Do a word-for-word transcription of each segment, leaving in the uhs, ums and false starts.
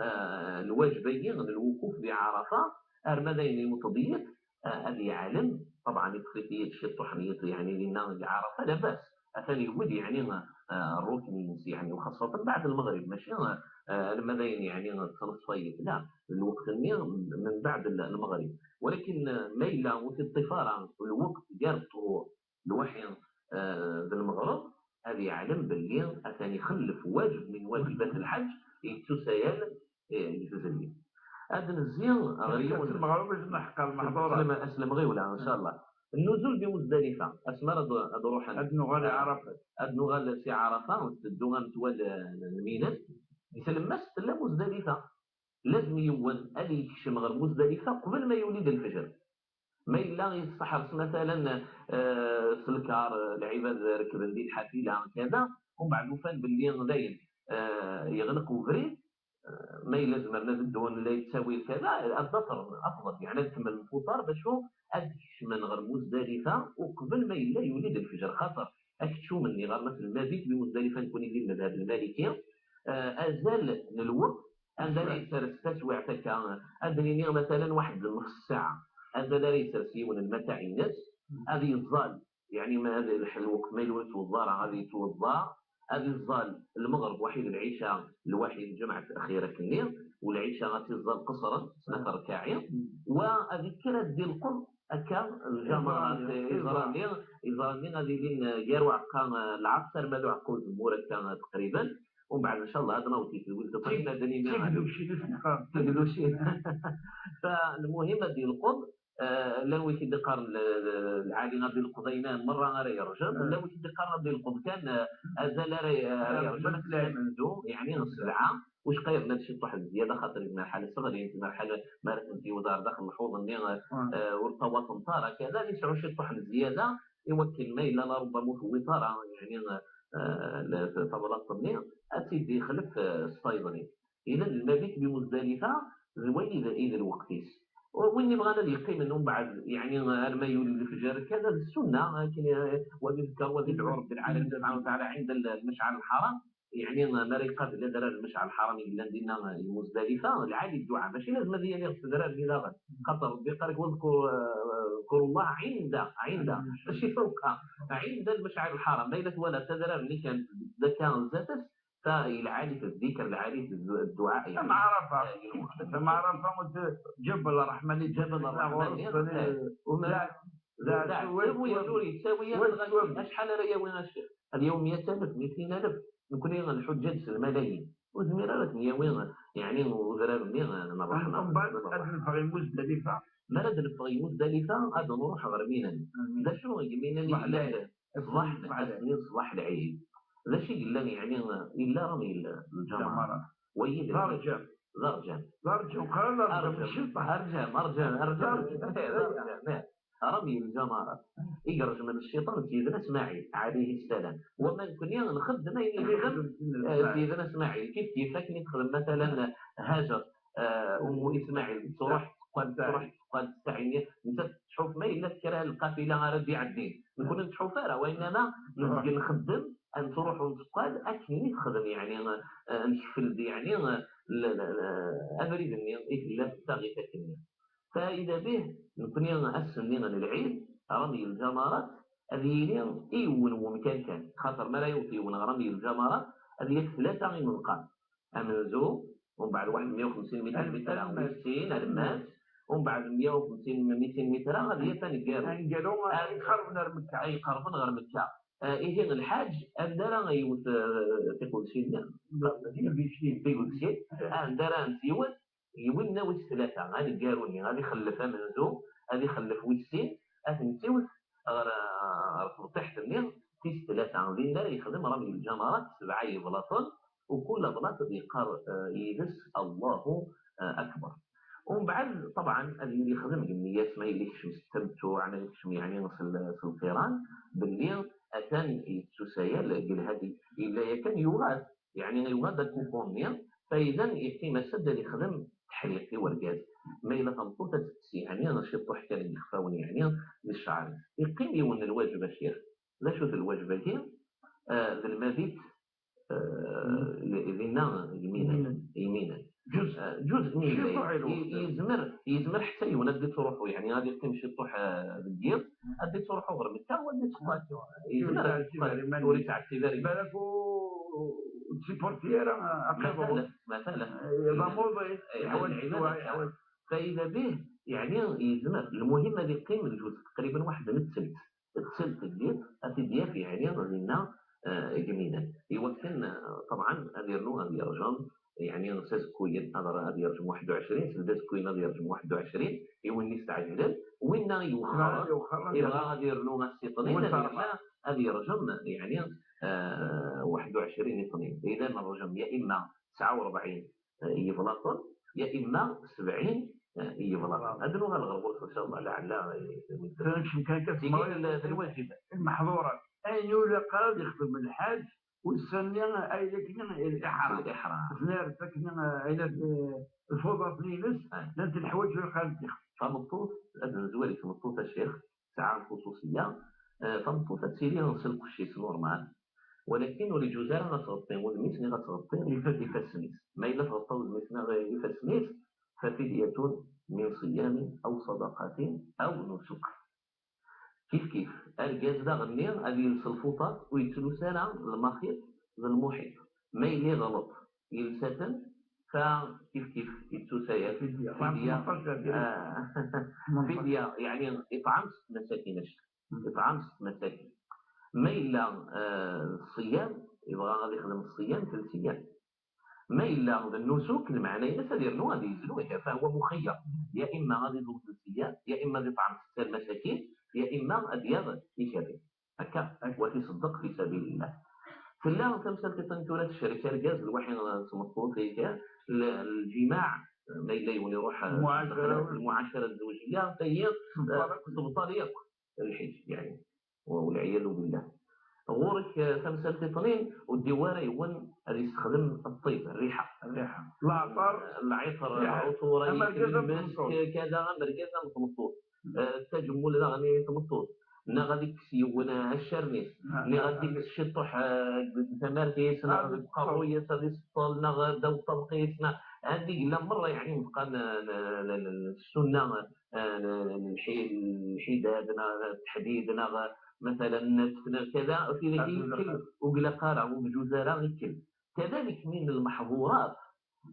eh, lwajeb-agi n lwukuf di Ɛarafa, arma d ayen yewweḍ-d yid, eh, ad yeɛlem, ṭebɛen, yeṭṭef-it-id ciṭuḥ n yiḍ, yeɛni dinna di Ɛarafa, labas, atan yewwi-d, yeɛni, eh, rrukn-ines, yeɛni, uxaṣṣaten baɛd lmeɣrib, mačči, eh, alma d ayen, yeɛni, d tneṣfa-yi, la, lweqt-nni mbeɛd l-, lmeɣrib. Walakin, eh, ma yella ur t-iṭṭif ara lweqt gar ṭṭhur, lwaḥi, eh, d lmeɣreb, ad yeɛlem belli atan ixellef wajeb min wajibat lḥeǧ, yettusayal, eh, deg tzelli. Ad nezzi ɣer yiwen. Lmeɣreb i tneḥqer lmeḥḍura. Aslem, aslem ɣiwla, incallah. Nnuzul di Muzdalifa, asmi ara d-, ad ruḥen. Ad nuɣal i Ɛarafa. Ad nuɣal si Ɛarafa, nteddu ar metwal, eh, n Mina. Di tlemmast tella Muzdalifa. Lazem yiwen ad yekcem ɣer Muzdalifa qbel ma yuli-d lfejr. Ma yella yesseḥres, matalan, eh, s lkar, eh, lɛibad rekben di lḥafila, kada, umbeɛd ufan belli dayen, eh, yeɣleq ubrid, eh, ma yella zemren ad ddun la yettawil, kada, ad d-afren afḍel, yeɛni ad kemmlen lfuṭar, bacu ad kecmen ɣer Muzdalifa uqbel ma yella yuli-d lfejr, xaṭer akeččum-nni ɣer Mass Lmabit di Muzdalifa, nekkni di lmedhab lmaliki, eh, azal n lweqt, anda ara yessers taswiɛt akka, ad d-nini, matalan, waḥed d nneṣ ssaɛa, azal ara yessers yiwen lmataɛ-ines, ad yeẓẓal, yeɛni ma ad ilḥel lweqt ma yella ur yettweḍḍa ara, ad yettweḍḍa, ad yeẓẓal lmeɣreb waḥid, lɛica lwaḥid, lǧemɛa axir akkenni, u lɛica ad tt-iẓẓal qeṣren, snat rkaɛi, wa ad yekker ad d-ilqeḍ akka lǧamarat, iẓra-nni, iẓra-nni ad ilin gar uɛeqqa, eh, lɛeṣr arma d uɛeqqa uzemmur akka, eh, teqriben. Umbeɛd, incallah, ad naweḍ i tedwilt uxra, ma d-nini. Tigducin i s-neqqar. Tigducin. Fa lmuhim ad yelqeḍ, eh, llan wid i d-iqqaren l-, l-, lɛali ad yelqeḍ ayen merra ara yerjem, llan wid i d-iqqaren ad yelqeḍ kan, eh, azal ara, ara yerjem, ad amenzu, yeɛni sebɛa, u cqayen ad ciṭuḥ n zzyada, xaṭer izmer lḥal ad sseɣlint, izmer lḥal ma ara tent-yewweḍ ar daxel lḥuḍ-nni, eh, ur ṭṭawatent ara, kada, ad yesɛu ciṭuḥ n zzyada, i wakken ma yella la rubbama ur tewwiḍ ara, yeɛni, eh, la-, tablaḍt-nni, ad tt-id-yexlef, eh, s tayeḍnin. Idan, lmabit di Muzdalifa, d wayi i d, i d lweqt-is. U win ibɣan ad yeqqimen umbeɛd, yeɛni, arma yuli lefjer, kada d ssunna, akken, eh, wa ad yezker, wa ad yedɛu Rebbi lɛalamin subḥanahu wa taɛala ɛinda l-, lmecɛer lḥaram, yeɛni, mi ara iqabel adrar n lmecɛer lḥaram i yellan dinna, eh, di Muzdalifa, lɛali dduɛa, mačči lazem ad yali ɣef tedrar-nni daɣen, xaṭer Rebbi iqqar-ak, "Wadkur, eh, wadkuru Llah ɛinda", ɛinda, mačči fawqa, ɛinda lmecɛer lḥaram, ma yella twalaḍ tadrar-nni kan d akka zdat-s, ta lɛali-t zzikr, lɛali-t ddu-, dduɛa, yeɛni. Am Ɛarafa, am Ɛarafa, ǧebel ṛṛeḥma-nni, ǧebel ṛṛeḥma-nni, ɣur-s, eh, u ma d aɛettub ur yettawi ara, acḥal ara yawi, acḥal? Ad yawi meyya alef, mitin alef, nekkni lḥuǧǧaǧ s lmalayin. Ur nezmir ara ad ten-yawi, yeɛni, udrar-nni n ṛṛeḥma. Mbeɛd ad neffeɣ i Muzdalifa. Mi ara d-neffeɣ i Muzdalifa, ad nruḥ ɣer Mina. D acu deg Mina i yellan? Ṣṣbeḥ, ass-nni ṣṣbeḥ lɛid. D acu i yellan, yeɛni, yella ramy lǧamarat. Wayi d d arǧam. D arǧam. D arǧam, qrib d arǧam, arǧam, arǧam, arǧam. Ramy lǧamarat i iṛejmen cciṭan d Sidna Smaɛil, ɛalayhi ssalam. Wama nekkni nxeddem ayen ixeddem, eh, Sidna Smaɛil, kif kif akken i texdem, masalan, Hajar, eh, Ummu Ismaɛil, truḥ, teqqal, truḥ, teqqal, testeɛi, nettat tḥuf ma yella kra n lqafila ara d-iɛeddin. Nekkni ur nettḥuf ara, wa innama nezgel nxeddem, ad nettruḥ u netteqqal, akken i texdem, yeɛni, eh, nekfel-d, yeɛni, eh, l-, l-, l-, abrid-nni i tella tettaɣit akkenni. Fa ida bih, nekkni ass-nni n lɛid, ramy lǧamarat, ad yili i yiwen wemkan kan, xaṭer mi ara yaweḍ yiwen ɣer ramy lǧamarat, ad yaf tlata imenqar. Amenzu, umbeɛd waḥed meyya u xemsin mitr, alemmas, wis sin, alemmas, umbeɛd meyya u xemsin, mitin mitr, ad yaf aneggaru. Aneggaru, ay iqerben ar Mekka. Ay iqerben ɣer Mekka. Ah, ihi lḥaǧ, anda ara yewwet, eh, tiqudsin-nni? Tiqudsin. Tiqudsin. Ah, anda ara nt-yewwet? Yiwen wis tlata, aneggaru-nni, ad ixellef amenzu, ad ixellef wis sin, ad tent-iwet ɣer, ɣer tebṭiḥt-nni tis tlata. Dinna ara yexdem ramy lǧamarat, sebɛa yeblaṭen, u kul ablaṭ ad yeqqar, eh, yid-s Allahu, eh, akbar. Umbeɛd, ṭebɛen, ad yili yexdem deg nniyat, ma yella yekcem s tamettuɛ, ma yekcem, yeɛni, s l-, s lqiran, belli atan yettusayal deg lhadi. Yella yakan yuɣal, yeɛni, yuɣal-d akupu-nni, fa idan yeqqim-as-d ad yexdem teḥliqt i urgaz. Ma yella tameṭṭut ad tekkes, yeɛni, ciṭuḥ kan n yixfawen, yeɛni, di cceɛr-is. Yeqqim yiwen n lwajeb, a ccix. D acu-t lwajeb-agi? Ah, d lmabit, ah, dinna, yiminan, yiminan. Ǧuz جزء من الليل. يزمر يزمر حتى يولد تروحوا، يعني غادي يقيم شي طوح، آه، بالدير، غادي تروحوا غير مكه وغادي تقاتلوا. يزمر تسيبورتي راه. مثلا مثلا. فاذا به يعني يزمر، المهم غادي يقيم الجزء تقريبا واحد من الثلث. السلك ديال اتدياف يعني لنا جميلا يوكلنا. طبعا اديرنو اديرجم يعني ساس كوين هذا اديرجم واحد وعشرين سلداس كوين اديرجم واحد وعشرين. يوني استعجل وينا يوخر يبغى اديرنو السيطنين اديرجم يعني آه واحد وعشرين اثنين. اذا الرجم يا اما تسعة وأربعين يبلاطون يا اما سبعين يبلاطون. هذا هو الغربوس ان شاء الله لعل. الواجبات المحظورات. اين يولى قال يخدم الحاج والسنة اين كنا الاحرام. الاحرام. الفوضى تنينس لان الحوايج اللي قال. فمطوط هذا الزوالي فمطوط الشيخ ساعه الخصوصيه. فمطوط تسيري نصل كل شيء نورمال. ولكن ولجوزها غتغطي والميس اللي غتغطي يفسميس. ما الا تغطى والميس يفسميس ففدية من صيام او صدقة او نسك. كيف كيف ارجاز دا غني غادي يلبس الفوطات ويتلوس على المخيط للمحيط. ما يلي غلط يلساتن فكيف كيف يتسوسايا فدية. فدية يعني اطعام ست مساكين. اطعام ست مساكين. ما الا الصيام يبغى غادي يخدم الصيام ثلاث ايام. ما الا النسك المعنى ينس هذه النوع هذه يزلوها فهو مخير. يا اما غادي يزوج ثلاث ايام يا اما غادي يطعم ست مساكين يا اما غادي ياخذ يكافئ هكا وتيصدق في سبيل الله. في الله كم سنة تنتورة الشركة الجاز الوحيد سمطوط الجماع ما الا يروح المعاشره الزوجيه حتى هي تبطل ياكل الحج يعني. والعياذ بالله. غورك تمثال تطنين والدواره يون هذه يستخدم الطيب الريحه. الريحه العطر العطور المسك كذا مركزه متمطوط. التجمل لا غادي تمطوط نا غادي تكسيون الشرنيس نا غادي تشطح تماركيس نا غادي تقرويس غادي تسطل نا غدا وطبقيس نا هذه لا مره يعني نبقى السنه الحداد نا التحديد نا مثلا كذا في ذلك يمكن وقلقاره وبجوزاره يمكن. كذلك من المحظورات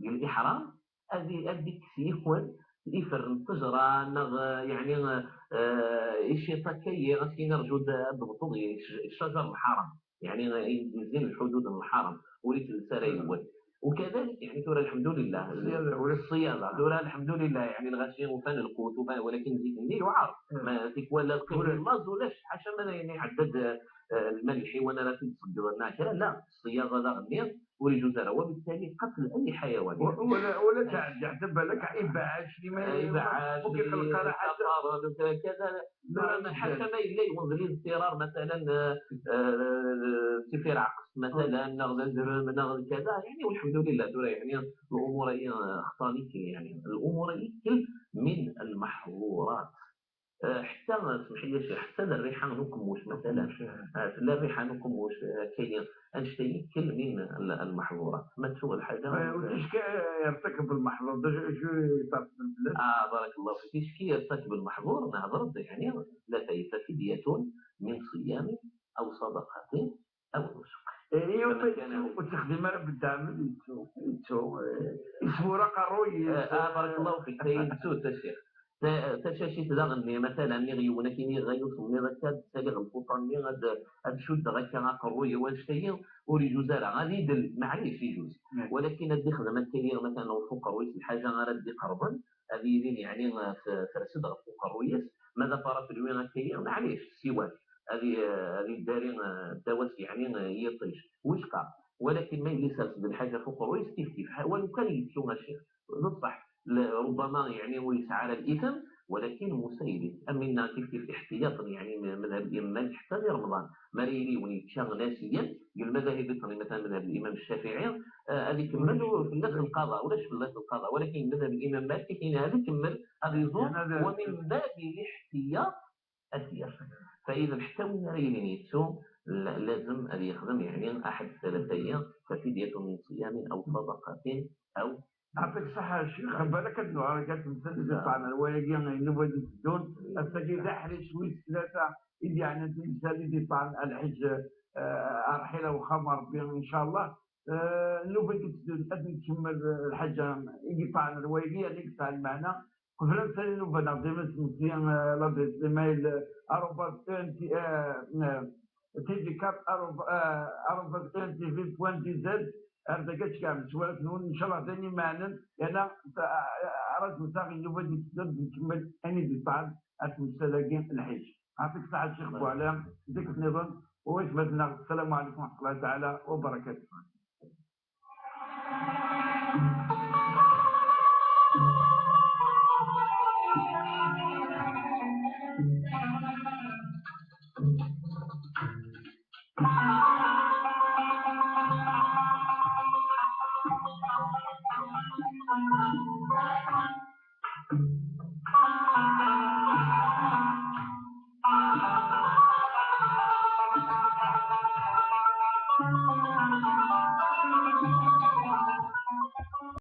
ديال الاحرام هذه هذيك سيكون يفر التجرة نغ يعني آه، الشيطة كي غسكي نرجو الضبطو الشجر الحرام يعني يزين الحدود الحرام وليت السرايوات. وكذلك يعني ترى الحمد لله الصيادة ترى الحمد لله يعني الغاشي وفان القوت وفان ولكن زيد اللي يعرف ما فيك ولا القيم الماز ولا شي حاجة ما يعني عدد آه، المال الحيوان راه تيتصدر لنا كذا لا الصياغه لا غنير ولجزر وبالتالي قتل اي حيوان ولا ولا تعدي حتى بالك عيب عاش لي ما يبعاش ممكن يلقى راه حتى كذا حتى ما يلا يوض لي الاضطرار مثلا آه، آه، سفير عقص مثلا ناخذ الدرهم ناخذ كذا يعني والحمد لله ترى يعني الامور هي اختلف يعني الامور هي من المحظورات. آه، حتى اسمح لي شي حتى الريحه نكموش مثلا آه، لا الريحه نكموش آه، كاينين انشتي كل من المحظورات ما تسوى الحاجه. وتشكي يرتكب المحظور ده شو يطلب البلاد؟ اه بارك الله فيك. تشكي يرتكب المحظور نهضر يعني لا فائده فديه من صيام او صدقه او نسك. ايوا وتخدم راه بالدعم يتو يتو اسمو راه قروي. اه بارك الله فيك. تيتو الشيخ تشاشيت داغني مثلا مي غيونا كيني غيوصلني هكا تسالي غلفوطاني غاد غاد شد هكا قروي واش تاهي وريجوز راه غادي يدل معليش يجوز. ولكن غادي يخدم هكا مثلا فوق قروي شي حاجه غادي يقربن غادي يدين يعني فرسد غفوق قرويس ماذا طرف الوين هكا معليش السواك. هذه هذه الداري الدواس يعني يطيش وشقا. ولكن ما يلي سالس بالحاجه فوق قرويس كيف كيف ولو كان يتسو ماشي بصح ربما يعني ويسعى على الاثم ولكن مسيلم امنا كيف كيف احتياطا يعني من هذا الامام حتى لرمضان ما ريلي ونيتشا ناسيا المذاهب الثاني مثلا مذهب الامام الشافعي آه، هذه كمل في الناس القضاء ولاش في الناس القضاء ولكن مذهب الامام مالك كاين هذا كمل هذا يزور ومن باب الاحتياط اسير. فاذا حتى وين ريلي نيتسو لازم ان يخدم يعني احد الثلاثه ففديه من صيام او صدقه او Yeɛṭik ṣṣeḥḥa a ccix, balak ad nuɣal akka temsal i d-iṭṭɛen ar wayagi i nnuba d-iteddun. Ass-agi d aḥric wis tlata i d-yeɛnan timsal i d-iṭṭɛen Lḥiǧ, eh, Arḥil ar wexxam n Ṛebbi, ncallah. Eh, nnuba i d-iteddun ad nkemmel, eh, lḥaǧa i d-iṭṭɛen ar wayagi, yerna i yesɛan lmeɛna. Qbel ad nsali nnuba-nneɣ dima nesmekti, eh, l'adresse email, eh, arobase E N T, eh, eh, T V quatre arobase E N T V point D Z. Ar dagi ad tkeɛmem s warrac-nwen, ncallah d ayen imeɛnen, yerna ara d-nseɣ i nnuba d-iteddun ad nkemmel ayen i d-iṭṭɛen ar temsal-agi Lḥiǧ. Yeɛṭik ṣṣeḥḥa a ccix Buɛli, zik nniḍen, u aytmaten-nneɣ, ssalamu ɛlikum wa ṛeḥmatullahi taɛala wa barakatuh.